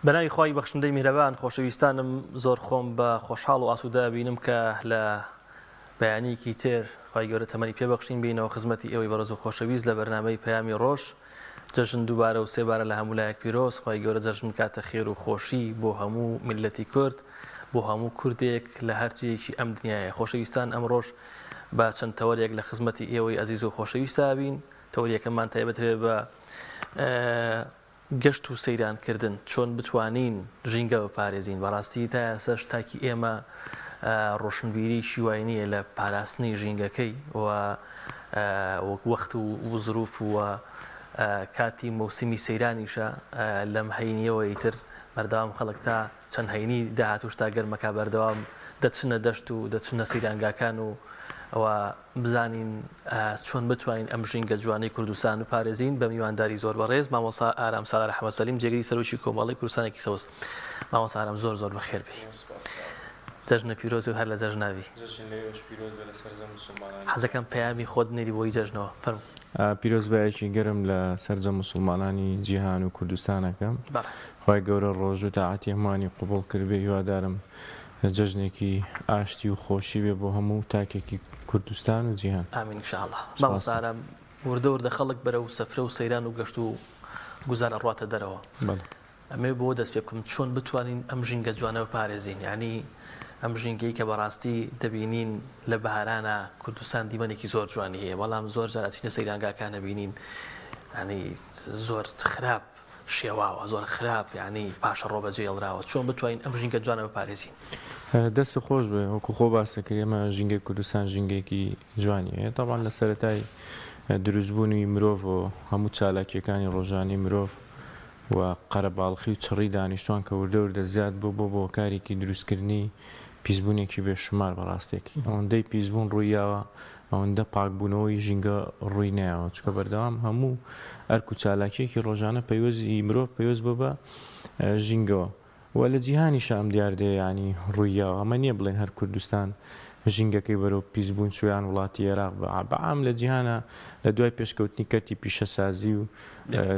بەناوی خوای بەخشندەی میهرەبان خۆشەویستانم زۆر خۆم بە خۆشحاڵ و ئاسوودە بینم کە لە بەیانیەکی تر خوای گەورە تەمەنی پێ بەخشین بینەوە خزمەتی ئێوەی بەڕێز و خۆشەویست لە بەرنامەی پەیامی ڕۆژ جەژن دووبارە و سێبارە لە هەموو لایەک پیرۆز خوای گەورە جەژن بکاتە خێر و خۆشی بۆ هەموو میللەتی کورد بۆ هەموو کوردێک لە هەر جێیەکی ئەم دنیایە خۆشەویستان ئەمڕۆژ بە چەند تەوەرێک لە خزمەتی ئێوەی ئەزیز و خۆشەویستا بین تەوەریەکەمان تایبەت هەیە بە گەشت و سەیران کردن چۆن بتوانین ژینگە بپارێزین بەڕاستی تا ئێستاش تاکی ئێمە ڕۆشنبیریی وای نییە لە پاراستنی ژینگەکەی و وەک وەخت و زروف و کاتی مەوسمی سەیرانیشە لەم هەینیەوە ئیتر بەردەوام خەڵک تا چەند هەینی داهاتووش تا گەرمەکە بەردەوام دەچنە دەشت و دەچنە سەیرانگاکان و و بزانین چۆن بتوانین ئەم ژینگە جوانەی کوردستان بپارێزین بە میوانداری زۆر بەڕێز مامۆستا ئارام سالار حەمە سەلیم جێگری سەرۆکی کۆمەڵەی کوردستانێکی سەوز مامۆستا ئارام زۆر زۆر بەخێر بێی جەژنە پیرۆز و هەر لە جەژناوی حەزەکەم پەیامی خۆت بنێری بۆی جەژنەوە فەرموو. پیرۆزبایەکی گەرم لە سەرجەم موسوڵمانانی جیهان و کوردستان ئەکەم خوای گەورە ڕۆژوو تاعەتی هەمووانی قبوڵ کردبێ هیوادارم جەژنێکی ئاشتی و خۆشی بێ بۆ هەموو تاکێکی کوردستان و جیهان. آمین ان شاء اللە مامۆستا ئارام وردە وردە خەڵک بەرەو سەفرە و سەیران و گەشت و گوزار ئەڕواتە دەرەوە ئەمەوێ بەوە دەست پێ بکەم چۆن بتوانین ئەم ژینگە جوانە بپارێزین یانی ئەم ژینگەی کە بەڕاستی دەبینین لە بەهارانا کوردستان دیمەنێکی زۆر جوانی هەیە بەڵام زۆر جار ئەچینە سەیرانگاکان ئەبینین یانی زۆر خراپ شێواوە زۆر خراپ یانی پاشەڕۆ بەجێ هێڵراوە چۆن بتوانین ئەم ژینگە جوانە بپارێزین؟ دەستت خۆش بێ وەکو خۆ باست کرد ئێمە ژینگەی کوردستان ژینگەیەکی جوانی هەیە تەبعەن لە سەرەتای دروستبوونی مرۆڤەوە هەموو چالاکییەکانی ڕۆژانەی مرۆڤ و قەرەباڵخی و چڕی دانیشتوان کە وردە وردە زیاد بوو بۆ بۆ هۆکارێکی دروستکردنی پیسبوونێکی بێ شومار بەڕاستێکی ئەوەندەی پیسبوون ڕوویاوە ئەوەندە پاکبوونەوەی ژینگە ڕووی نایەوە، چونکە بەردەوام هەموو ئەرک و چالاکییەکی ڕۆژانە پەیوەست ی مرۆڤ پەیوەست بووە بە ژینگەوە و لە جیهانیشا ئەم دیاردەیە یانی ڕووی یاوە، ئەمە نییە بڵێین هەر کوردستان ژینگەکەی بەرەو پیسبوون چووە یان وڵاتی ئێراق بە بە عام لە جیهانا لە دوای پێشکەوتنی کەرتی پیشەسازی و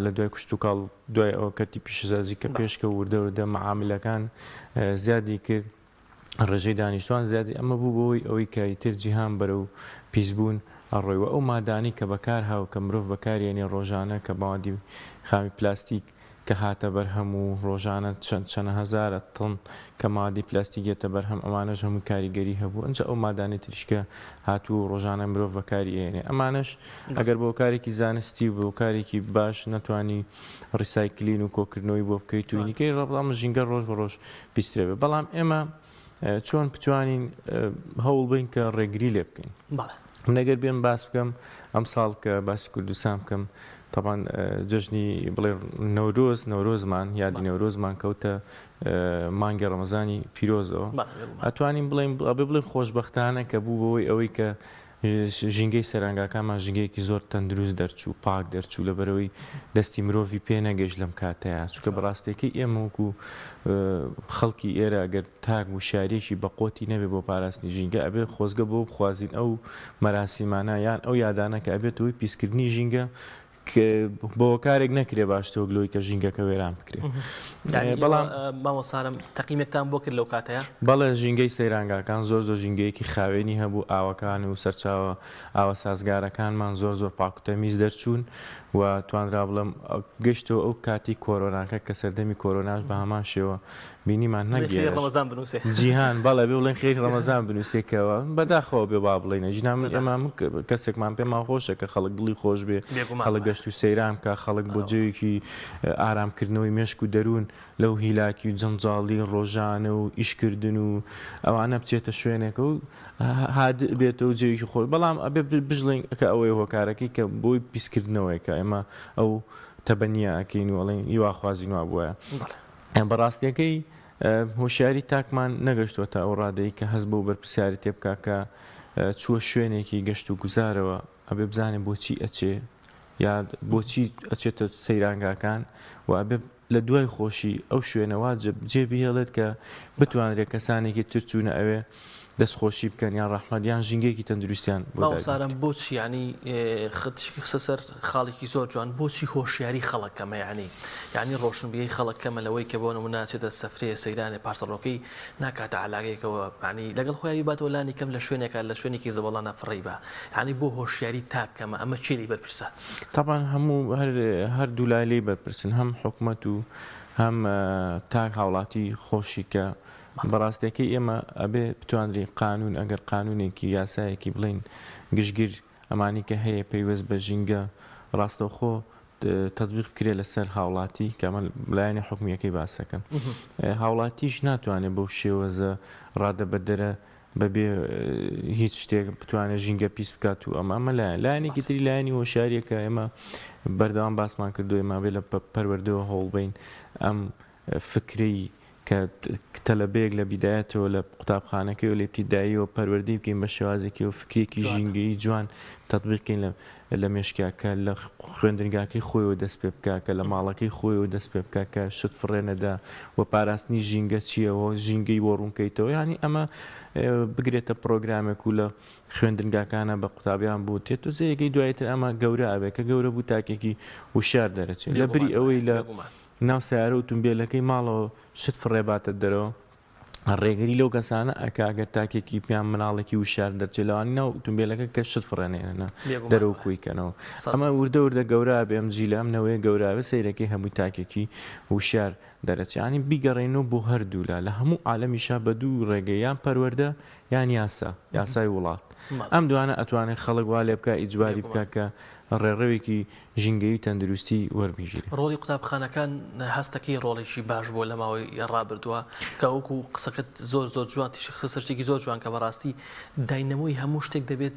لە دوای کشتوکاڵ دوای ئەوە کەرتی پیشەسازی کە پێشکەوت وردە وردە مەعاملەکان زیادی کرد. ڕێژەی دانیشتوان زیادی ئەمە بوو بەهۆی ئەوەی کە ئیتر جیهان بەرەو پیسبوون ئەڕۆی وە ئەو مادانەی کە بەکار هاو کە مرۆڤ بەکاری ئەنێ ڕۆژانە کە مەوادی خامی پلاستیک کە هاتە بەرهەم و ڕۆژانە چەند چەنە هەزارە تڕن کە مادەی پلاستیک یەتە بەرهەم ئەمانەش هەمووی کاریگەری هەبوو ئەنجا ئەو مادانەی تریش کە هاتووە و ڕۆژانە مرۆڤ بەکاری ئەیەنێ ئەمانەش ئەگەر بە هۆکارێکی زانستی و بە هۆکارێکی باش نەتوانی ڕیسایکلین و کۆکردنەوەی بۆ بکەیت و اینیکەی ڕەبڵام ژینگە ڕۆژ بە ڕۆژ پیسترە بێ بەڵام ئێمە چۆن بتوانین هەوڵ بین کە ڕێگری لێ بکەین من ئەگەر بێم باس بکەم ئەم ساڵ کە باسی کوردستان بکەم طبعا جەژنی بڵێ نەورۆز نەورۆزمان یادی نەورۆزمان کەوتە مانگی ڕەمەزانی پیرۆزەوە ئەتوانین بڵێن ئەبێ بڵێن خۆشببختانە کە بوو بەوەی ئەوەی کە ژینگەی سەیرانگاکانمان ژینگەیەکی زۆر تەندروست دەرچوو، پاک دەرچوو، لەبەرئەوەی دەستی مرۆڤی پێ نەگەیشت لەم کاتەیا، چونکە بەڕاستیەکەی ئێمە وەکو خەڵکی ئێرە ئەگەر تاک وشیاریەکی بەقوەتی نەبێ بۆ پاراستنی ژینگە ئەبێ خۆزگە بەوە بخوازین ئەو مەراسیمانە یان ئەو یادانە کە ئەبێتە هۆی پیسکردنی ژینگە بە هۆکارێک نەکرێ باشتر وەک لەوەی کە ژینگەکە وێران بکرێ. بەڵام مامۆستا ئارام تەقیمێکتان بۆ کرد لەو کاتەیا؟ بەڵێ ژینگەی سەیرانگاکان زۆر زۆر ژینگەیەکی خاوێنی هەبوو ئاوەکان و سەرچاوە ئاوە سازگارەکانمان زۆر زۆر پاک و تەمیز دەرچوون و توانرا بڵێم گەشتەوە ئەو کاتی کۆرۆناکە کە سەردەمی کۆرۆناش بە هەمان شێوە بینیمان نەک بڵێ خێری ئێرەش ڕەمەزان بنووسێ. جیهان بەڵێ بێ بڵێن خێری ڕەمەزان بنووسێ کەوە بەداخەوە بێ با بڵێین ئەگینا من ئێمە بەداخەوە. هەموو کەسێکمان پێمان خۆشە کە خەڵک دڵی خۆش بێ بێگومان خەڵک وایە. گەشت و سەیران بکا خەڵک بۆ بەڵێ. جەوێکی ئارامکردنەوەی مێشک و دەروون لەو هیلاکی و جەنجاڵی ڕۆژانە و ئیشکردن و ئەوانە بچێتە شوێنێکە و هادئ بێتەوە و جەوێکی خۆش بەڵام ئەبێ بشڵێین کە ئەوەیە هۆکارەکەی کە بۆی پیسکردنەوەیە کە ئێمە ئەو تەبەنییە ئەکەین و ئەڵێین هیواخوازین وا بوایە. بەڵێ. بە ڕاستیەکەی هۆشیاری تاکمان نەگەشتووەتە ئەو ڕادەی کە هەست بەو بەرپرسیارێتیە بکا کە چووە شوێنێکی گەشت و گوزارەوە ئەبێ بزانێ بۆچی ئەچێ یا بۆچی ئەچێتە سەیرانگاکان و ئەبێ لە دوای خۆشی ئەو شوێنە وا جێ بهێڵێت کە بتوانرێت کەسانێکی تر چوونە ئەوێ. دەستخۆشی بکەن یان ڕەحمەت یان ژینگەیەکی تەندروستیان بۆ دابین مامۆستا ئارام بکرێت. بۆچی یانی تیشکی خستە سەر خاڵێکی زۆر جوان بۆچی هۆشیاری خەڵک کەمە یانی یانی ڕۆشنبیری خەڵک کەمە لەوەی کە بۆ نمونە ئەچێتە سەفرەیە سەیرانێ پارسەڵۆکەی ناکاتە عەلاگەیەکەوە یانی لەگەڵ خۆیا بیباتەوە لانی کەم لە شوێنێکا لە شوێنێکی زبڵانە فڕێی با یانی بۆ هۆشیاری تاک کەمە ئەمە کێ لێی بەرپرسە؟ تەبعەن هەموو هەر هەردوولا لێی بەرپرسن هەم حکومەت و هەم تاک هاوڵاتی خۆشی کە بەڕاستیەکەی ئێمە ئەبێ بتوانرین قانون ئەگەر قانونێکی یاسایەکی بڵێین گشتگیر ئەمانی کە هەیە پەیوەست بە ژینگە ڕاستەوخۆ تەتبیق بکرێت لەسەر هاوڵاتی کە ئەمە لایەنی حکومیەکەی باسەکەم هاوڵاتیش ناتوانێت بەو شێوەزە ڕادەبەدەرە بەبێ هیچ شتێک بتوانێت ژینگە پیس بکات و ئەمە ئەمە لایەن لایەنێکی تری لایەنی هۆشیاریە کە ئێمە بەردەوام باسمان کردو ئێمە بێ لە پەروەردەوە هەوڵبین ئەم فکرەی کە تەلەبەیەک لە بیدایەتەوە لە قوتابخانەکەیەوە لە ئیبتیداییەوە پەروەردەی بکەین بە شێوازێکی و فکرێکی ژینگەیی جوان تەتبیق کەین لە لە مێشکیا کە لە خوێندنگاکەی خۆیەوە دەست پێ بکا کە لە ماڵەکەی خۆیەوە دەست پێ بکا کە شت فڕێ نەدا و پاراستنی ژینگە چییە و ژینگەی بۆ ڕوون کەیتەوە یانی ئەمە بگرێتە پڕۆگرامێک و لە خوێندنگاکانە بە قوتابیان بوترێت و زەیەکەی دوایتر ئەمە گەورە ئەبێ کە گەورە بوو تاکێکی وشیار دەرەچێت لە بری ئەوەی لە ناو سەیارە و ئوتومبێلەکەی ماڵەوە شت فڕێ باتە دەرەوە ڕێگری لەو کەسانە ئەکا گەر تاکێکی یان مناڵێکی وشیار دەرچێت لەوانی ناو ئوتومبێلەکە کە شت فڕێ نێنە دەرەوە کۆی کەنەوە ئەمە وردە وردە گەورە بێ ئەم جیلە ئەم نەوەیە گەورە بێ سەیرەکەی هەمووی تاکێکی وشیار دەرەچێ یانی بیگەڕێنەوە بۆ هەردوولا لە هەموو عالەمیشا بە دوو ڕێگەی یان پەروەردە یان یاسا، یاسای وڵات. ئەم دوانە ئەتوانێ خەڵک وا لێ بکا ئیجباری بکا کە ڕێڕەوێکی ژینگەیی و تەندروستی وەربگیرێ. ڕۆڵی قوتابخانەکان هەستەکەی ڕۆڵێکی باش بووە لە ماوەی ڕابردووە کە وەکو قسەکەت زۆر زۆر جوان تیشک خستە سەر شتێکی زۆر جوان کە بەڕاستی داینەمۆی هەموو شتێک دەبێت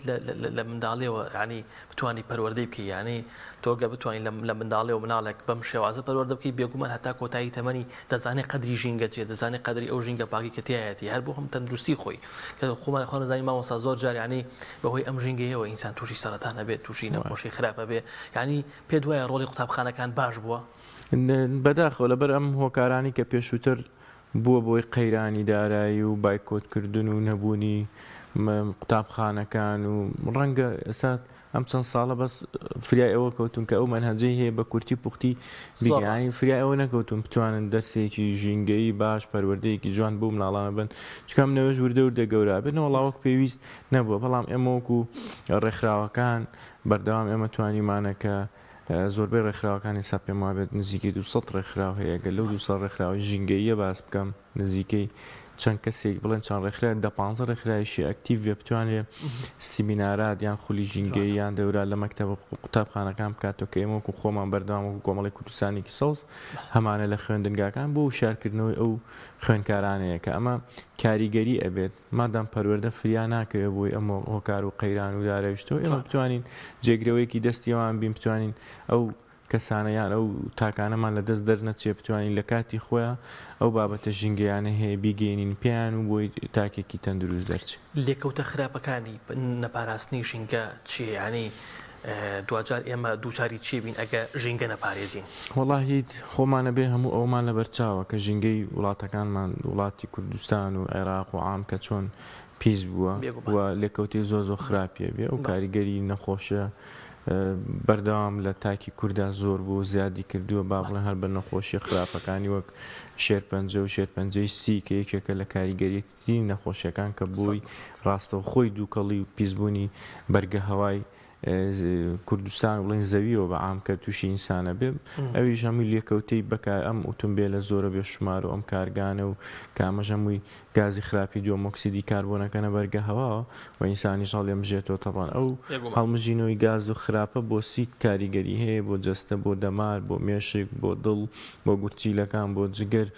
لە منداڵیەوە یانی بتوانی پەروەردەی بکەی یانی تۆ گەر بتوانی لە منداڵیەوە مناڵێک بەم شێوازە پەروەردە بکەی بێگومان هەتا کۆتایی تەمەنی دەزانێ قەدری ژینگە چیە دەزانێ قەدری ئەو ژینگە پاکی کە تیایەتی هەر بۆ هەم تەندروستی خۆی کە خۆمان خۆ نەزانی مامۆستا زۆر جار یانی بەهۆی ئەم ژینگەیەوە ئینسان تووشی سەرەتان ئەبێت تووشی نەخۆشی خراپ ئەبێ یانی پێت وایە ڕۆڵی قوتابخانەکان باش بووە؟ بەداخەوە لەبەر ئەم هۆکارانەی کە پێشووتر بووە بۆی قەیرانی دارایی و بایکۆت کردن و نەبوونی قوتابخانەکان و ڕەنگە ئێستا ئەم چەند ساڵە بەس فریای ئەوە کەوتون کە ئەو مەنهەجەی هەیە بە کورتی پوختی بیگەین فریای ئەوە نەکەوتون بتوانن دەرسێکی ژینگەیی باش پەروەردەیەکی جوان بۆ مناڵانە بن چونکە ئەم نەوەش وردە وردە گەورە بێت نەوەڵا وەک پێویست نەبووە بەڵام ئێمە وەکو ڕێکخراوەکان بەردەوام ئێمە توانیمانە کە زۆربەی ڕێکخراوەکان ئێستا پێم وابێت نزیکەی 200 ڕێکخراو هەیە گەر لەو 200 ڕێکخراوەی ژینگەییە باس بکەم نزیکەی چەند کەسێک بڵێن چەند ڕێکخراوێک دە پانزە ڕێکخراویشی ئەکتیڤ بێ بتوانێ سیمینارات یان خولی ژینگەیی یان دەورە لە مەکتەبە قوتابخانەکان بکاتەوە کە ئێمە وەکو خۆمان بەردەوام وەکو کۆمەڵی کوردستانێکی سەوز هەمانە لە خوێندنگاکان بۆ وشیارکردنەوەی ئەو خوێندکارانەیە کە ئەمە کاریگەری ئەبێت مادام پەروەردە فریا ناکەوێ بۆی ئەم هۆکار و قەیران و دارەویشتەوە ئێمە بتوانین جێگرەوەیەکی دەستی ئەوان بین بتوانین ئەو کەسانە یان ئەو تاکانەمان لە دەست دەرنەچێ بتوانین لە کاتی خۆیا ئەو بابەتە ژینگەیانەی هەیە بیگەیەنین پێیان و بۆی تاکێکی تەندروست دەرچێ. لێکەوتە خراپەکانی نەپاراستنی ژینگە چیە یانی دواجار ئێمە دووچاری چی بین ئەگە ژینگە نەپارێزین؟ وەڵاهی خۆمان ئەبێ هەموو ئەوەمان لەبەر چاوە کە ژینگەی وڵاتەکانمان وڵاتی کوردستان و عێراق و عام کە چۆن پیس بووە و لێکەوتەی زۆر زۆر خراپی ئەبێ و کاریگەری نەخۆشە بەردەوام لە تاکی کوردا زۆر بوو زیادی کردووە با بڵێن هەر بە نەخۆشیە خراپەکانی وەک شێرپەنجە و شێرپەنجەی سی کە یەکێکە لە کاریگەریترین نەخۆشیەکان کە بۆی ڕاستەوخۆی دووکەڵی و پیسبوونی بەرگە هەوای کوردستان بڵێن زەویەوە بە عام کە تووشی ئینسانە بێ ئەویش هەمووی لێکەوتەی بەکار ئەم ئوتومبێلە زۆرە بێ شمار و ئەم کارگانە و کامەش هەمووی گازی خراپی دووەمۆکسیدی کاربۆنەکەنە بەرگە هەواوە و ئینسانیش هەڵیەمژێتەوە تەبعەن ئەو هەڵمژینەوەی گاز و خراپە بۆ سیت کاریگەری هەیە بۆ جەستە بۆ دەمار بۆ مێشک بۆ دڵ بۆ گورچیلەکان بۆ جگەر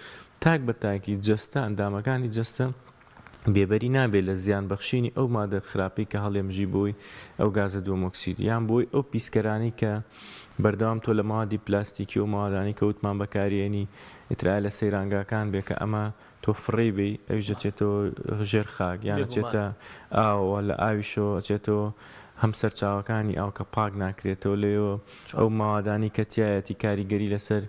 تاک بە تاکی جەستە ئەندامەکانی جەستە بێبەری نابێت لە زیان بەخشینی ئەو مادە خراپەی کە هەڵیەمژی بۆی ئەو گازە دووەمۆکسید یان بۆی ئەو پیسکەرانەی کە بەردەوام تۆ لە مەوادی پلاستیکی و مەوادانەی کە وتمان بەکاریێنی ئیترا لە سەیرانگاکان بێ کە ئەمە تۆ فڕێی بەی ئەویش دەچێتەوە ژێر خاک یان ئەچێتە ئاوەوە لە ئاویشەوە ئەچێتەوە هەم سەرچاوەکانی ئاو کە پاک ناکرێتەوە لەوێوە ئەو مەوادانەی کە تیایەتی کاریگەری لەسەر.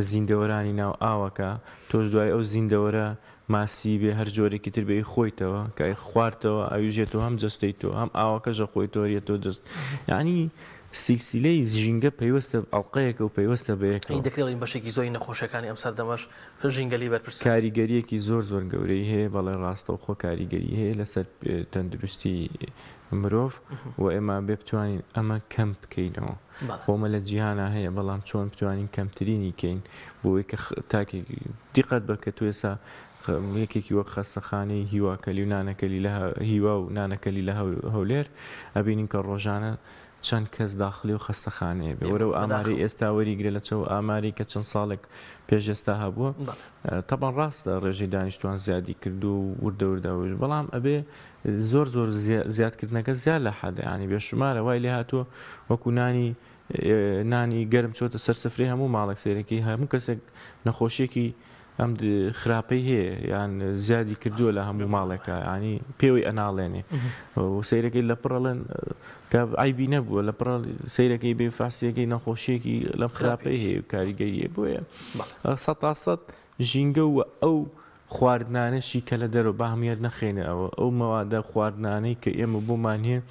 زیندەوەرانی ناو ئاوەکە، تۆش دوای ئەو زیندەوەرە ماسی بێ هەر جۆرێکی تر بێ ئەیخۆیتەوە، کە ئەیخوارتەوە ئەویش یەتەوە هەم جەستەی تۆ هەم ئاوەکەش ئەخۆیتەوە یەتەوە جەست یانی سیلسیلەی ژینگە پەیوەستە ئەڵقەیەکە و پەیوەستە بە یەکەوە. دەکرێ بڵێین بەشێکی زۆری نەخۆشیەکانی ئەم سەردەمەش ژینگە لێی بەرپرسە؟ کاریگەریەکی زۆر زۆر گەورەی هەیە، بەڵێ ڕاستەوخۆ کاریگەری هەیە لەسەر تەندروستی مرۆڤ و ئێمە ئەبێ بتوانین ئەمە کەم بکەینەوە. خۆ ئەمە لە جیهانا هەیە بەڵام چۆن بتوانین کەمترینی کەین بۆ ئەوەی کە تاکێک دیقەت بە کە تۆ ئێستا یەکێکی وەک خەستەخانەی هیواکەلی و نانەکەلی لە هیوا و نانەکەلی لە هەولێر ئەبینین کە ڕۆژانە چەند کەس داخلی و خەستەخانەیە بێ وەرە و ئاماری ئێستا وەریگرە لە چەو ئاماری کە چەند ساڵێک پێش ئێستا هەبووە تەبعەن ڕاستە ڕێژەی دانیشتوان زیادی کردو و وردە وردە بەڵام ئەبێ زۆر زۆر زیادکردنەکە زیاد لە حەدە یانی بێشومارە وای لێ هاتووە وەکو نانی نانی گەرم چۆتە سەر سفرەی هەموو ماڵێک سەیرەکەی هەموو کەسێک نەخۆشیەکی ئەم خراپەی هەیە یان زیادی کردووە لە هەموو ماڵێکە ینی پێوەی ئەناڵێنێ و سەیرەکەی لە پڕڵێن کە ئایبی نەبووە لە پڕ سەیرەکەی بێ فاسیەکەی نەخۆشیەکی لەم خراپەی هەیە و کاریگەریە بۆیە سە سەد ژینگە و ئەو خواردنانەشی کە لە دەرەوە با هەموویان نەخەینە ئەوە ئەو مەوادە خواردنانەی کە ئێمە بۆمان هەیە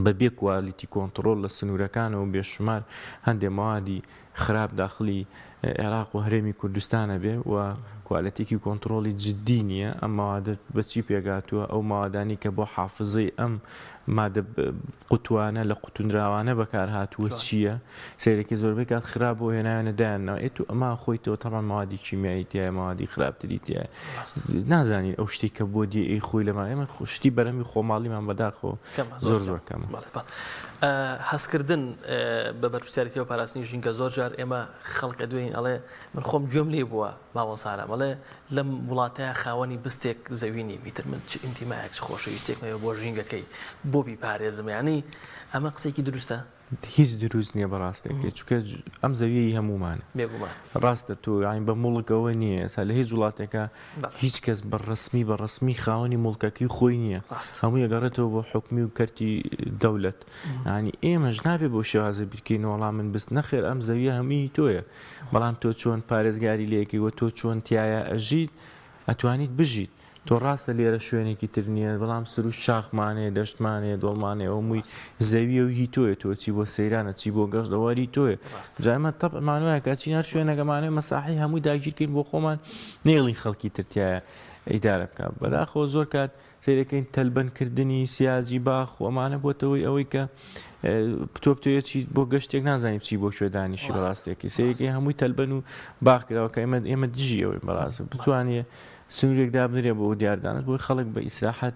بە بێ quality control لە سنوورەکانەوە بێشومار هەندێ مەوادی خراپ داخلی عێراق و هەرێمی کوردستانە بێ و quality ێکی کۆنتڕۆڵی جدی نییە ئەم مەوادە بەچی پێگاتووە ئەو مەوادانی کە بۆ حافزەی ئەم مادە قوتوانە لە قوتونراوانە بەکار هاتووە چییە؟ سەیرەکەی زۆربەی کات خراپ بۆ هێناوێنە دایانناوە ئێ تو ئەما خۆیتەوە تەبعەن مەوادی کیمیایی تیایە مەوادی خراپتری تیایە نازانین ئەو شتێک کە بۆ دێ ئەی خۆی لەما ئێمە شتی بەرهەمی خۆماڵیمان بەداخەوە زۆر زۆر کەمە. هەستکردن بە بەرپرسیارێتی و پاراستنی ژینگە زۆر جار ئێمە خەڵک ئەدوێین ئەڵێ من خۆم گوێم لێ بووە مامۆستا ئارام ئەڵێ لەم وڵاتەیا خاوەنی بستێک زەوی نیم ئیتر من چ ئینتیمایەک چ خۆشەویستیەکم هەیە بۆ ژینگەکەی بۆ بیپارێزم یانی ئەمە قسەیەکی دروستە؟ هیچ دروست نییە بەڕاستەکەی چونکە ئەم زەویە ی هەموومانە بێگومان ڕاستە تۆ یانی بە موڵک ئەوە نییە ئێستا لە هیچ وڵاتێکا هیچ کەس بە ڕەسمی بە ڕەسمی خاوەنی موڵکەکەی خۆی نییە هەمووی ئەگەڕێتەوە بۆ حکومی و کەرتی دەولەت یانی ئێمەش نابێ بەو شێوازە بیرکەینەوە وەڵا من بست نەخێر ئەم زەویە هەمووی هی تۆیە بەڵام تۆ چۆن پارێزگاری لێکەی و تۆ چۆن تیایا ئەژیت ئەتوانیت بژیت تۆ ڕاستە لێرە شوێنێکی تر نییە بەڵام سروشت شاخمان هەیە دەشتمان هەیە دۆڵمان هەیە هەمووی زەویە و هی تۆیە تۆ چی بۆ سەیرانە چی بۆ گەشت ئەوە هی تۆیە جا ئێمە تەبعمان وایە کە ئەچین هەر شوێنەکەمانەوێ مەساحەی هەمووی داگیرکەین بۆ خۆمان نەیڵین خەڵکی تر تیایا ئیدارە بکا بەداخەوە زۆر کات سەیرەکەین تەلبەند کردنی سیاجی باخ و ئەمانە بۆتە هۆی ئەوەی کە تۆ بتەوێت چیت بۆ گەشتێک نازانی بچی بۆ کوێ دانیشی بەڕاستێکی سەیرەکەی هەمووی تەلبەن و باخ کراوە کە ئێمە ئێمە دژی ئەوەین بەڕاست بتوانێ سنوورێک دابنرێ بۆ ئەو دیاردانە بۆی خەڵک بە ئیسراحەت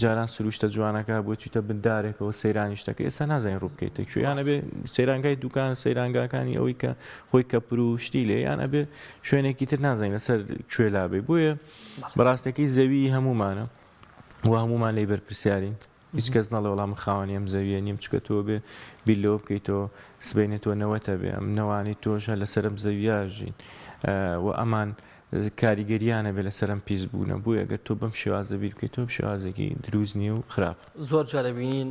جاران سروشتە جوانەکە بۆ چیتە بن دارێکەوە سەیرانی شتەکە ئێستا نازانین ڕوو بکەیتە کوێ یان ئەبێ سەیرانگای دوکان سەیرانگاکانی ئەوەی کە خۆی کەپر و شتی لێ یان ئەبێ شوێنێکی تر نازانین لەسەر کوێ لابێ بۆیە بەڕاستەکەی زەوی هەموومانە و هەموومان لێی بەرپرسیارین هیچ کەس نەڵێ وەڵا من خاوەنی ئەم زەویە نیم چونکە تۆ بێ بیر لەوە بکەیتەوە سبەینێ تۆ نەوەتە بێ ئەم نەوانەی تۆش هەر لەسەر ئەم زەویە ژین و ئەمان کاریگەریانە بێ لەسەر ئەم پیس بوونە بۆیە گەر تۆ بەم شێوازە بیر بکەیتەوە شێوازێکی دروست نییە و خراپ. زۆر جار ئەبینین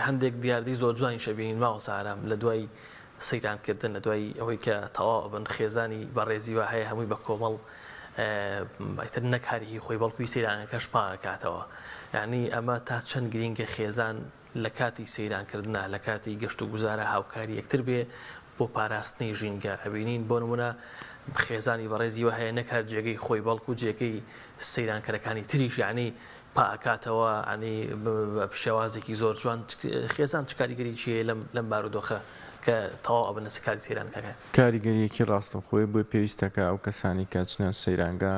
هەندێک دیاردەی زۆر جوانیش ئەبینین مامۆستا ئارام لە دوای سەیران کردن لە دوای ئەوەی کە تەواو ئەبن خێزانی بەڕێزی وا هەیە هەمووی بە کۆمەڵ ئیتر نەک هەر هی خۆی بەڵکو هی سەیرانەکەش پاک ئەکاتەوە یانی ئەمە تا چەند گرینگە خێزان لە کاتی سەیران کردنا لە کاتی گەشت و گوزارا هاوکاری یەکتر بێ بۆ پاراستنی ژینگە ئەبینین بۆ نمونە خێزانی بەڕێزی وا هەیە نەک هەر جێگەی خۆی بەڵکو جێگەی سەیرانکەرەکانی تریش یانی پاکاتەوە ینی بە شێوازێکی زۆر جوان خێزان چ کاریگەریی هەیە لەم لەم بارودۆخە کە تەواو ئەبن لەسەر کاری سەیرانگاکە؟ کاریگەرییەکی ڕاستەوخۆیە بۆیە پێویستەکە ئەو کەسانەی کە ئەچنە سەیرانگا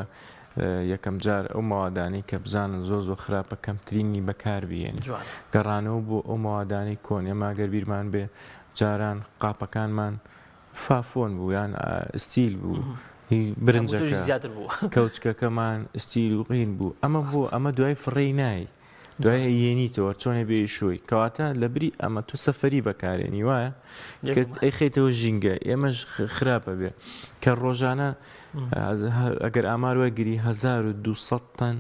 یەکەم جار ئەو مەوادانەی کە بزانن زۆر زۆر خراپە کەمترینی بەکار بهێنن گەڕانەوە بۆ ئەو مەوادانەی کۆن ئێمە گەر بیرمان بێ جاران قاپەکانمان فافۆن بوو یان ئستیل بوو هی برنجەکە کەوچکەکەمان ئستیل و قین بوو ئەمە بۆ ئەمە دوای فڕێی نای دوای یێنیتەوە چۆنێ بێ شوی کەواتە لە بری ئەمە تو سەفەری بەکارێنی وایە کە ئەیخەیتەوە ژینگە ئێمەش خراپە بێ کە ڕۆژانە ئەگەر ئامار وەرگری 1200 تەن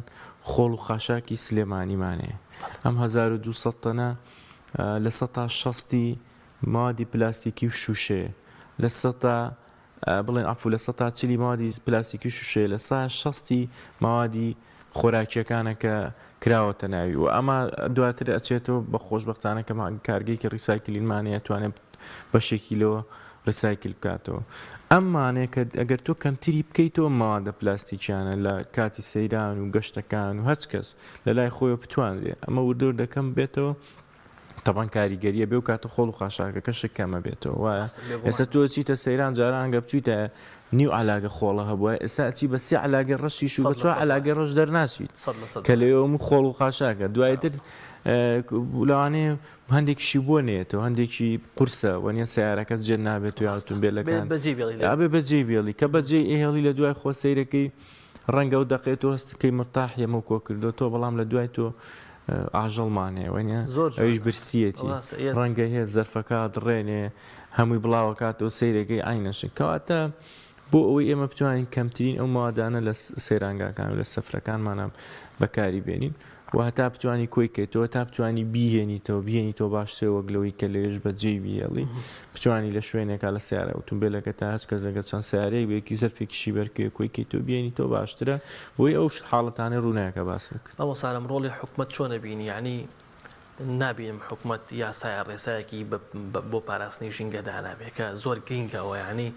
خۆڵ و خاشاکی سلێمانیمانەیە ئەم 1200 تەنە لە سەتا شەستی مەوادی پلاستیکی و شووشەیە. بڵێن عەفو لە سەتا چلی مەوادی پلاستیکی شوشەیە لە سا شەستی مەوادی خۆراکیەکانە کە کراوەتە ناوی و ئەمە دواتر ئەچێتەوە بە خۆشبەختانە کە کارگەیەکی recycling مان هەیە توانێت بەشێکی لەوە recycle بکاتەوە ئەمانەیە کە ئەگەر تۆ کەمتری بکەیتەوە مەوادە پلاستیکیانە لە کاتی سەیران و گەشتەکان و هەچ کەس لە لای خۆیەوە بتوانرێ ئەمە وردە وردە کەم بێتەوە تەبعەن کاریگەریە بێ و کاتە خۆڵ و خاشاکەکەشت کەمە بێتەوە وایە ئێستا تۆ چیتە سەیران جاران گە بچوویتە نیو علاگە خۆڵە هەبووە ئێستا ئەچی بە سێ علاگە ڕەشیش و بە چوار علاگە ڕەش دەرناچیت کە لەوێ هەموو خۆڵ و خاشاکە دوایتر لەوانەیە هەندێکیشی بۆ نێتەوە هەندێکی قورسە وەنیە سیارەکەت جێ نابێت و یا ئۆتۆمبیلەکان ئەبێ بەجێ بێڵی کە بەجێ ئێهێڵی لە دوای خۆ سەیرەکەی ڕەنگە ئەو دەقەیە تۆ هەست بکەی مرتاحی ئەمەو کۆ کردۆتەوە بەڵام لە دوای تۆ ئاژەڵمان هەیە وەنیە زۆر ئەویش جوانە برسیەتی ڕاستە ئێت ڕەنگە هەیە زەرفەکە دڕێنێ هەمووی بڵاوەکاتەوە سەیرەکەی عەینەشن کەواتە بۆ ئەوەی ئێمە بتوانین کەمترین ئەو مەوادانە لە سەیرانگاکان و لە سەفرەکانمانە بەکاری بێنین و هەتا بتوانی کۆی کەیتەوە تا بتوانی بیهێنیتەوە بیهێنیتەوە باشترە وەک لەوەی کە لەوێش بە جێی بیهێڵی بتوانی لە شوێنێکا لە سەیارە ئوتومبێلەکە تا هەچ کەس ئەگەر چەند سەیارەیەک بێ یەکی زەرفێکیشی بەرکەوێ کۆی کەیتەوە بیهێنیتەوە باشترە بۆی ئەو حاڵەتانەی ڕوونایە کە باسم کرد. مامۆستا ئارام ڕۆڵی حکومەت چۆن ئەبینی یەعنی نابینم حکومەت یاسایە ڕێسایەکی بۆ پاراستنی ژینگە دانابێ کە زۆر گرینگە ئەوە یەعنی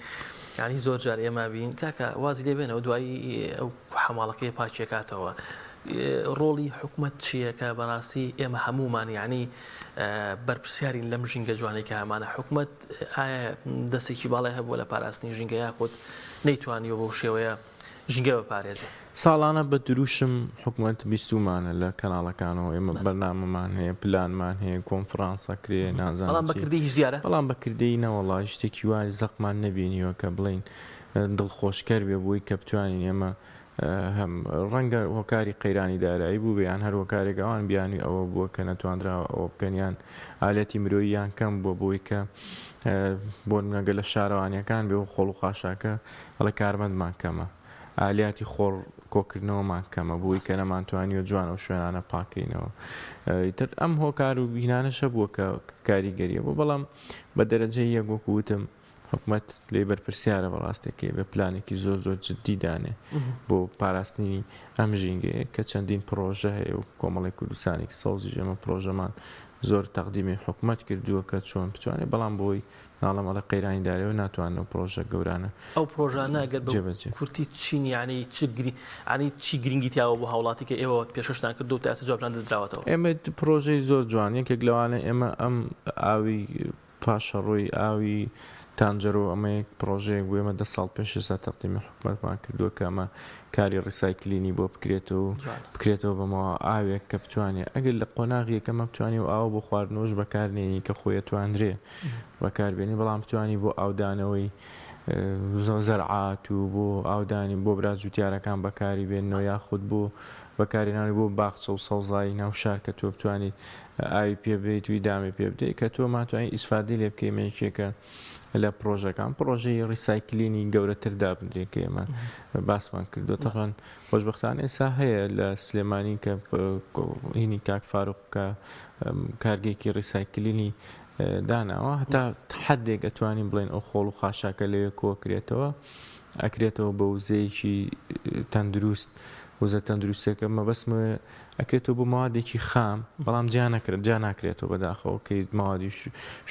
یەعنی زۆر جار ئێمە بین کاکە وازی لێ بێنەوە دوایی ئەو حەماڵەکەی پاکیەکاتەوە ڕۆڵی حکومەت چییە کە بەڕاستی ئێمە هەمومان یەعنی بەرپرسیارین لەم ژینگە جوانەی کە هەمانە حکومەت ئایا دەستێکی باڵای هەبووە لە پاراستنی ژینگە یاخود نەیتوانیوە بەو شێوەیە ژینگە بپارێزێ. ساڵانە بە دروشم حکومەت بیستوومانە لە کەناڵەکانەوە ئێمە بەرنامەمان هەیە پلانمان هەیە کۆنفرانس ئەکرێ نازانم بەڵام بە چی کردەی هیچ دیارە؟ بەڵام بە کردەیی نەوەڵا هیچ شتێکی وای زەقمان نەبینیوە کە بڵێین دڵخۆشکەر بێ بۆی کە بتوانین ئێمە هەم ڕەنگە هۆکاری قەیرانی دارایی بووبێ یان هەر هۆکارێک ئەوان بیانووی ئەوە بووە کە نەتوانراوە ئەوە بکەن یان ئالەتی مرۆییان کەم بووە بۆی کە بۆ نمونە گەر لە شارەوانیەکان بێ و خۆڵ و خاشاکە ئەڵێ کارمەندمان کەمە ئالیاتی خۆڵ کۆکردنەوەمان کەمە بۆی کە نەمانتوانیوە جوان ئەو شوێنانە پاکەینەوە ئیتر ئەم هۆکار و هینانەش هەبووە کە کاریگەریە بوو بەڵام بە دەرەجەی یەک وەکو وتم حکومەت لێی بەرپرسیارە بەڕاستەکەی بە پلانێکی زۆر زۆر جددی دانێ بۆ پاراستنی ئەم ژینگەیە کە چەندین پڕۆژە هەیە و کۆمەڵی کوردستانێکی سەوزیش ئێمە پڕۆژەمان زۆر تەقدیمی حکومەت کردووە کە چۆن بتوانێت بەڵام بۆی ناڵم ئەڵێ قەیرانی دارایی و ناتوانن ئەو پڕۆژە گەورانە ئەو پڕۆژانە گەر بە جێبەجێ کورتی چین یانی چ گری یانی چی گرنگی تیاوە بۆ هاوڵاتی کە ئێوە پێشکەشتان کردووە و تا ئێستا جوابتان نەدراوەتەوە؟ ئێمە پڕۆژەی زۆر جوان یەکێک لەوانە ئێمە ئەم ئاوی پاشەڕۆی ئاوی تانجەرۆ، ئەمە یەک پڕۆژەیەک بوو ئێمە دە ساڵ پێش ئێستا تەقدیمی حکومەتمان کردووە کە ئەمە کاری recycling ی بۆ بکرێتەوە و بکرێتەوە بە مەوا ئاوێک کە بتوانێ ئەگەر لە قۆناغی یەکەمە بتوانێ و ئاوە بۆ خواردنەوەش بەکار نێنی کە خۆی ئەتوانرێ بەکار بێنی بەڵام بتوانی بۆ ئاودانەوەی زەرعات و بۆ ئاودانی بۆ برا جوتیارەکان بەکاری بێنەوە یاخود بۆ بەکارهێنانی بۆ باخچە و سەوزایی ناو شار کە تۆ بتوانیت ئاوی پێ بدەیت و ئیدامەی پێ بدەیت کە تۆ ماتوانی ئیسفادەی لێ بکەی مەیکێکە لە پڕۆژەکان پڕۆژەی recycling ی گەورەتر دابنرێت کە ئێمە باسمان کردووە تەبعەن خۆشبەختانە ئێستا هەیە لە سلێمانی کە هینی کاک فاروق کە کارگەیەکی recycling ی داناوە هەتا حدێک ئەتوانین بڵێن ئەو خۆڵ و خاشاکە لەوێ کۆکرێتەوە ئەکرێتەوە بە وزەیەکی تەندروست وزە تەندروستەکە مەبەستمە ئەکرێتەوە بۆ مەوادێکی خام بەڵام جیا نەکرێت جیا ناکرێتەوە بەداخەوە کە مەوادی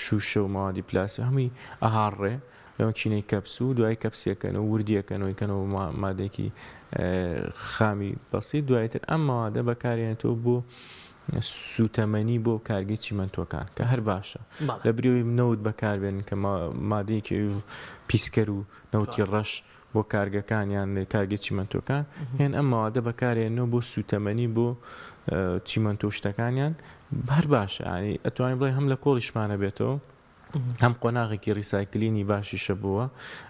شوشە و مەوادی پلاسی هەمووی ئەهاڕێ لە مەکینەی کەپس و دوای کەپسیەکەن و وردیەکەن و یکەنەوە مادێکی خامی بەسیط دوایتر ئەم مەوادە بەکارێنێتەوە بۆ سوتەمەنی بۆ کارگەی چیمەنتۆکان کە هەر باشە لە بریەوەی نەوت بەکاربێن کە مادەیەکی پیسکەر و نەوتی ڕەش بۆ کارگەکان یان کارگەی چیمەنتۆکان هێن ئەم مەوادە بەکارێنەوە بۆ سوتەمەنی بۆ چیمەنتۆ شتەکانیان هەر باشە ینی ئەتوانین بڵێ هەم لە کۆڵیشمانە بێتەوە هەم قۆناغێکی recycling ی باشیشە بووە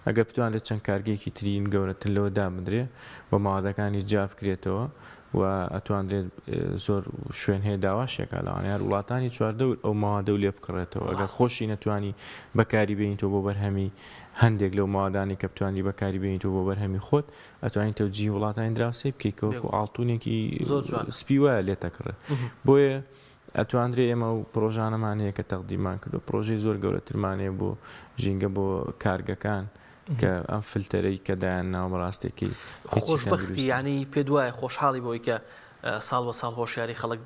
ئەگەر بتوانرێت چەند کارگەیەکی ترین گەورەتر لەوە دابدرێ و مەوادەکانی جیا بکرێتەوە و ئەتوانرێت زۆر شوێن هەیە داواشێکا لەوانەیە هەر وڵاتانی چواردەور ئەو مەوادە و لێ بکڕێتەوە ئەگەر خۆشی نەتوانی بەکاری بێنیتەوە بۆ بەرهەمی هەندێک لەو مەوادانەی کە بتوانی بەکاری بێنیتەوە بۆ بەرهەمی خۆت ئەتوانی تەوجیهی وڵاتانی دراوسێ بکەی کە وەکو ئاڵتونێکی سپی وایە لێتەکڕێ بۆیە ئەتواندرێ ئێمە و پرۆژانەمان هەیە کە تەقدیمان کردو پرۆژەی زۆر گەورەترمان هەیە بۆ ژینگە بۆ کارگەکان. کە ئەم فلتەرەی کە دایان ناوە بەڕاستێکی هیچی خۆشبەختی تەندروست نیە. یانی پێت وایە خۆشحاڵی بەوەی کە ساڵ بە ساڵ هۆشیاری خەڵک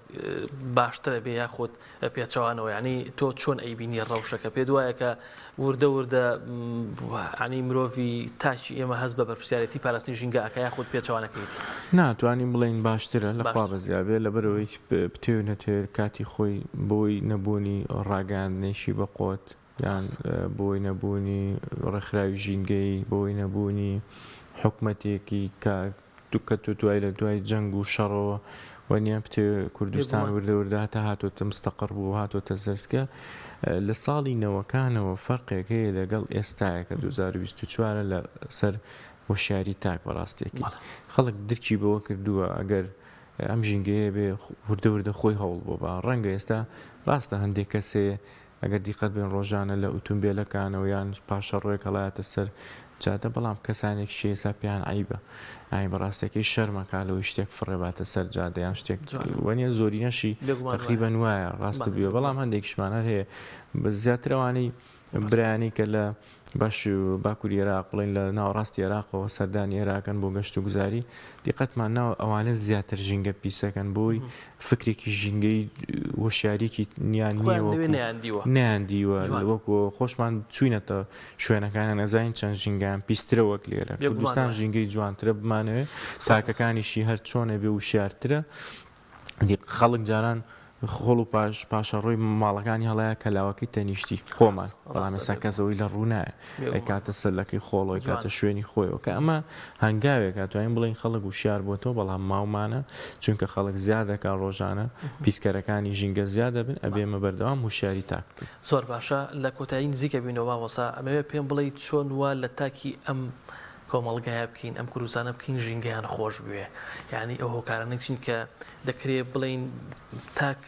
باشترە بێ یاخود پێچەوانەوە یانی تۆ چۆن ئەیبینی ڕەوشەکە پێت وایە کە وردە وردە ینی مرۆڤی تاکی ئێمە هەست بە بەرپرسیارێتی پاراستنی ژینگە ئەکا یاخود پێچەوانەکەیتی؟ نا توانین بڵێین باشترە لە خوا باشترە. بەزیا بێ لەبەرئەوەی بتەوێ نەتەوێ کاتی خۆی بۆی نەبوونی ڕاگەیاندنێکی بەقوەت یان بۆی نەبوونی ڕێکخراوی ژینگەیی بۆی نەبوونی حکومەتێکی کە کە تۆ دوای لە دوای جەنگ و شەڕەوە وەنیە بتەوێ کوردستان بێگومان. وردە وردە هەتا هاتۆتە مستەقڕ بوو هاتۆتە زەرزگە لە ساڵی نەوەکانەوە فەرقێک هەیە لەگەڵ ئێستایە کە 2024 لە سەر هۆشیاری تاک بەڕاستێکی بەڵێ. خەڵک درکی بەوە کردووە ئەگەر ئەم ژینگەیە بێ وردە وردە خۆی هەوڵ بۆ با ڕەنگە ئێستا ڕاستە هەندێک کەس هەیە ئەگەر دیقەت بێن ڕۆژانە لە ئوتومبێلەکانەوە یان پاشەڕۆیەک هەڵایەتە سەر جادە بەڵام کەسانێکیش ئێستا پێیان عەیبە یانی بەڕاستەکەی شەرمەکا لەوەی شتێک فڕێ باتە سەر جادە یان شتێک جوانە. وەنیە زۆرینەشی بێگومان وایە. تەقریبەن وایە ڕاستت بەڵێ بێ بێگومان. بەڵام هەندێکیشمان هەر هەیە زیاتر ئەوانەی برایانی کە لە باش باکوری ئێراق بڵێین لە ناوەڕاستی ئێراقەوە سەردانی ئێراقن بۆ گەشت و گوزاری دیقەتمان ناوە ئەوانە زیاتر ژینگە پیسەکەن بۆی فکرێکی ژینگەی هۆشیاریکی نیان نییە خۆیان لەوێ وەکو نەیاندیوە. نەیاندیوە جوان. وەکو خۆشمان چوینەتە شوێنەکانیان ئەزانین چەند ژینگەیان پیسترە وەک لێرە بێگومان کوردستان وایە. ژینگەی جوانترە بمانەوێ 100% تاکەکانیشی هەر چۆنە بێ وشیارترە خەڵک جاران خۆڵ و پاش پاشەڕۆی ماڵەکانی هەڵایە کەلاوەکەی تەنیشتی خۆمان ڕاستە بەڵام ڕاستە ئێستا بێگومان کەس ئەوەی لە ڕوو نایە بێگومان ئەیکاتە سەلەکەی خۆڵەوە ئەیکاتە جوانە. شوێنی خۆیەوە کە ئەمە هەنگاوێکە توانین بڵێین خەڵک وشیار بۆتەوە بەڵام ماومانە چونکە خەڵک زیاد دەکا ڕۆژانە پیسکەرەکانی ژینگە زیاد دەبن ئەبێ بەڵێ. ئێمە بەردەوام هوشیاری تاک بکەین. زۆر باشە لە کۆتایی نزیکە بینەوە مامۆستا ئەمەوێ پێم بڵێی چۆن وا لە تاکی ئەم کۆمەڵگایە بکەین ئەم کوردستانە بکەین ژینگەیان خۆش بوێ یانی ئەو هۆکارانە چین کە دەکرێ بڵێین تاک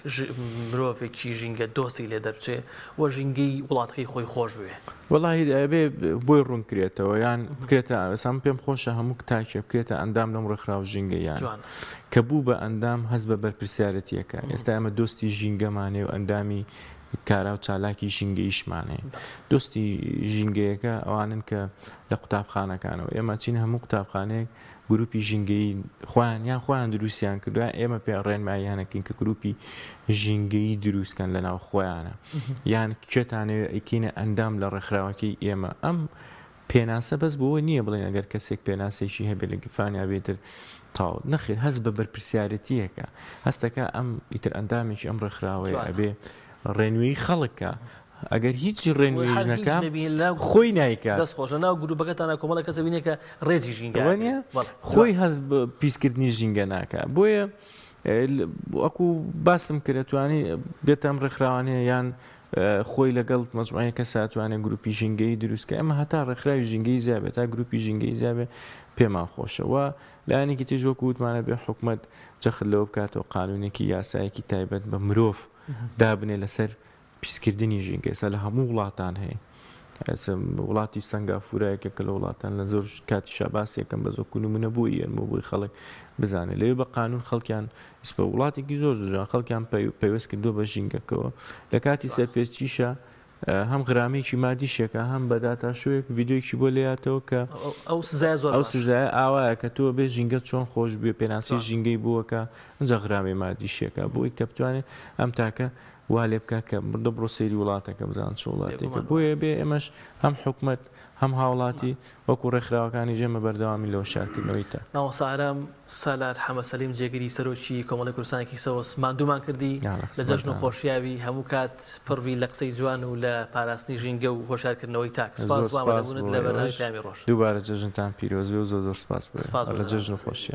مرۆڤێکی ژینگە دۆستی لێ دەربچێ و ژینگەی وڵاتەکەی خۆی خۆش بوێ. وەڵاهی ئەبێ بۆی ڕوون کرێتەوە یان بکرێتە ئێستا من پێم خۆشە هەموو تاکێ بکرێتە ئەندام لەم ڕێکخراو ژینگەییانە جوانە. کە بوو بە ئەندام هەست بە بەرپرسیارەتیەکە ئێستا ئێمە دۆستی ژینگەمان هەیە و ئەندامی کارا و چالاکی ژینگەییشمان هەیە دۆستی ژینگەیەکە ئەوانن کە لە قوتابخانەکانەوە ئێمە چین هەموو قوتابخانەیەک گروپی ژینگەیی خۆیان یان خۆیان دروستیان کردووە ئێمە پێ ڕێنماییانەکەین کە گروپی ژینگەیی دروستکەن لە ناو خۆیانە یان کێتانەوێ ئەیکەینە ئەندام لە ڕێکخراوەکەی ئێمە ئەم پێناسە بەس بۆوە نییە بڵێن ئەگەر کەسێک پێناسێکی هەبێ لە گیرفانیا بێ ئیتر تەواو نەخێر هەست بە بەرپرسیارەتییەکە هەستەکە ئەم ئیتر ئەندامێکی ئەم ڕێکخراوەیە جوانە. ئەبێ ڕێنوێی خەڵک کا ئەگەر هیچ خۆی ڕێنوێیش هەر هیچ نەکا نەبی لەناو خۆی نایکات. دەست خۆش لەناو گروپەکەتانا کۆمەڵێک کەس ئەبینێ کە ڕێزی ژینگە ئەوە ئەگرێ نییە بەڵێ خۆی جوانە. هەست بە پیسکردنی ژینگە ناکا بۆیە وەکو باسم کرد ئەتوانی بێتە ئەم ڕێکخراوانەیە یان خۆی لەگەڵ مەجموعەیەک کەسا ئەتوانێ گروپی ژینگەیی دروست کە ئێمە هەتا ڕێکخراوی ژینگەیی زیاد بێت تا گروپی ژینگەیی زیاد بێت پێمان خۆشە و لایەنێکی تریش وەکو وتمانە بێ حکومەت جەخت لەوە بکاتەوە قانونێکی یاسایەکی تایبەت بە مرۆڤ دابنێ لەسەر پیسکردنی ژینگە ئێستا لە هەموو وڵاتان هەیە وڵاتی سەنگافورە یەکێکە لە وڵاتان لە زۆر کاتیشا باسیەکەم بە زۆر نمونە بۆی یەنمەوە بۆی خەڵک بزانێت لەوێ بە قانون خەڵکیان ئیسپە وڵاتێکی زۆر زۆر خەڵکیان پەیوەست کردووە بە ژینگەکەوە لە کاتی سەرپێچیشە هەم غرامێکی مادیشێکە هەم بە داتاشۆیەک ڤیددیوکی بۆ لێاتەوە کە ئەو سزای زۆر ئەو سزایە ئاوایە کە تۆ بێ ژینگە چۆن خۆش بێ پێناسی جوان. ژینگەی بووەکە ئەجا غرامەی مادیشێکە بۆی کە بتوانێت ئەم تاکە وا لێ بکا کە بردە بڕۆ سەیری وڵاتەکە بزان چ وڵاتێکە بێگومان بۆیە وایە. بێ ئێمەش هەم حکومەت هەم هاوڵاتی وەکو ڕێکخراوەکانیش ئێمە بەردەوامین لە هۆشیارکردنەوەی تاک. مامۆستا ئارام سالار حەمە سەلیم جێگری سەرۆکی کۆمەڵەی کوردستانێکی سەوز ماندوومان کردی یا لە لە جەژن و خزمەتدانم. خۆشیاوی هەموو کات پڕ بی لە قسەی جوان و لە پاراستنی ژینگە و هۆشیارکردنەوەی تاک سوپاس زۆر بۆ سپاس ئامادەبوونت بۆ لە بەرنامەی ئێوەش پەیامی ڕۆژ. دووبارە جەژنتان پیرۆز بێ و زۆر زۆر سپاس بۆ سپاس ئێوە بۆ لە جەژن و جەنابت. خۆشیان.